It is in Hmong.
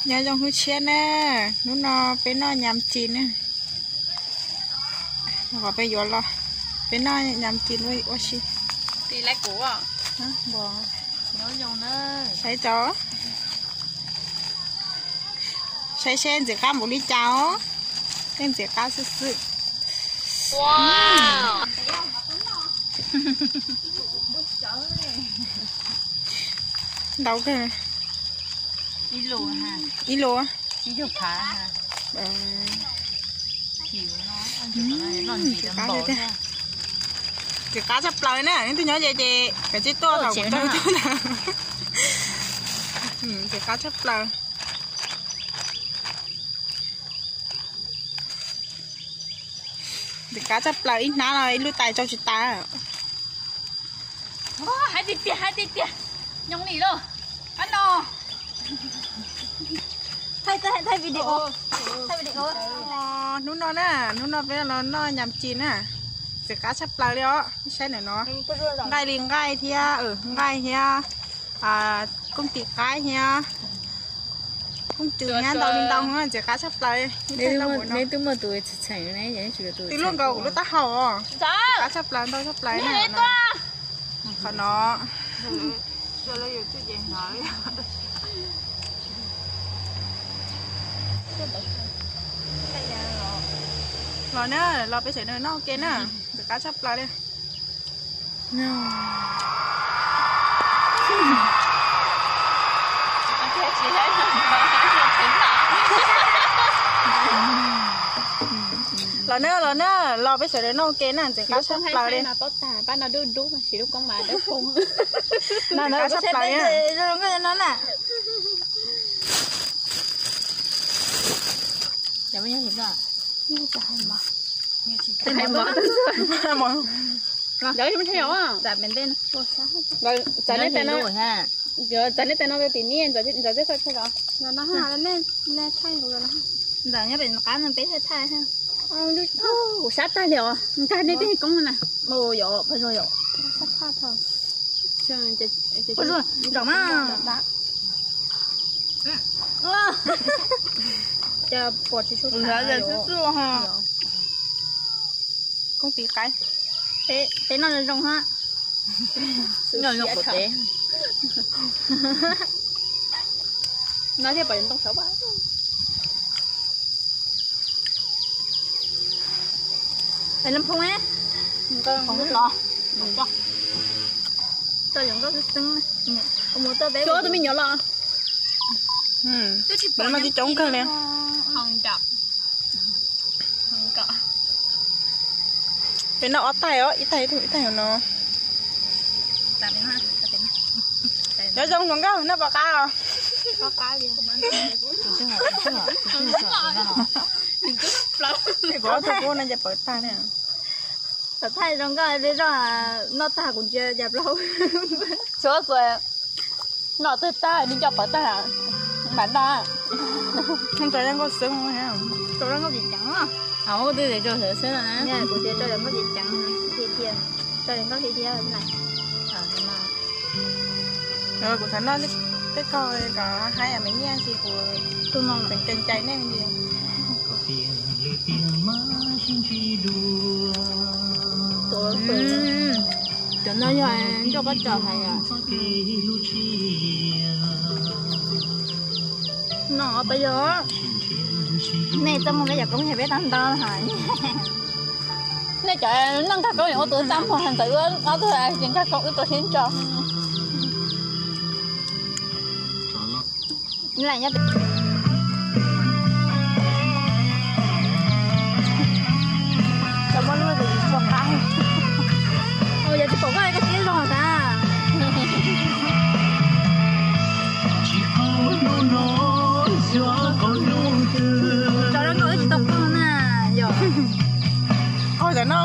Nyob zoo hnub tshiab na, hnub no peb noj nyam ci na. Qhov peb yuav los, peb noj nyam ci ua si. Saib tso, saib seb ntxim qab npaum li cas os. Tej ntxim qab xwb xwb. Ntau kawg. Ib lub. Ntxim qab tshaj plaws na, leej twg nyob ze ces kav tsij tuaj thaum kuv tau tuaj na. Ntxim qab tshaj plaws. Ntxim qab tshaj plaws, ib hnab no ib lub tais tsau tsis tas. Hais tiag tiag, hais tiag tiag, nyob li lauj. Qab no. Thaij, thaij, thaij video. Hnub no na, hnub no peb los noj nyam ci na. Ntxim qab tshaj plaws li os, saib ntawm no. Nqaij li nqaij thiab, nqaij thiab, koob tis qaib thiab, koob tis thiab ntau li ntau, ntxim qab tshaj plaws. Neb twb muaj tus txheem ne, twb luaj nkaus kuv lub taub hau os. Ntxim qab tshaj plaws, ntau tshaj plaws na. Qhov no. Los na, los peb sawv daws noj ua ke na, ntxim qab tshaj plaws li. Los na, los na, los peb sawv daws noj ua ke na, ntxim qab tshaj plaws li. Pab no dub dub, siv lub koob mas dawb paug. Ntxim qab tshaj plaws li. Txav nej tais no rau tim niaj, ntxav tej qhov tshaj los. Ntxav nyob pem qab no peb thaij thaij. Kuv sab tag li os, nkag nej tej koob na. Yom, pab zog yom. Zaum mas. Cas pom tsis tshua tag. Koob tis qaib. Peb noj zoo zoo hab. Noj zoo pom pem. No thiaj pom ntoo sav. Nab phooj, tso yov nkauj xwb xwb. Tus me nyuam los. Peb mas tsis coob kawg li. Peb noj ob taig os, ib taig ib tug, ib taig no. Nyob zoo hluas nkauj, noj pom qab os. Kuv ob tug kub no ces pawv tag li. Thaij zoo nkauj li zoj, noj tag kuv ntsia cas plaub. Tsuav kuv noj twg tag li coj pawv tag mam noj. Tso zoo nkauj xwb, tso zoo nkauj ceev ceev. Kuv tias tso zoo nkauj ceev ceev, tso zoo nkauj li thiab. Kuv xav noj tej kaug kom haib me nyiaj, tab sis kuv tseem ceev cai nej li. Cov no yog ncauj pob tsaws hais tias. No peb yog, nej txaj muag peb cov koob yog peb tag ntau hais. Nej cov noj nkag koob ua tus txaj muag hais ntawd, ob tug tsis nkag koob wb rau siab ntso. Yog tsis pom koj koj siab zog tas. Tso rau nkauj wb tsis tau pw na, yog. Ntawm no.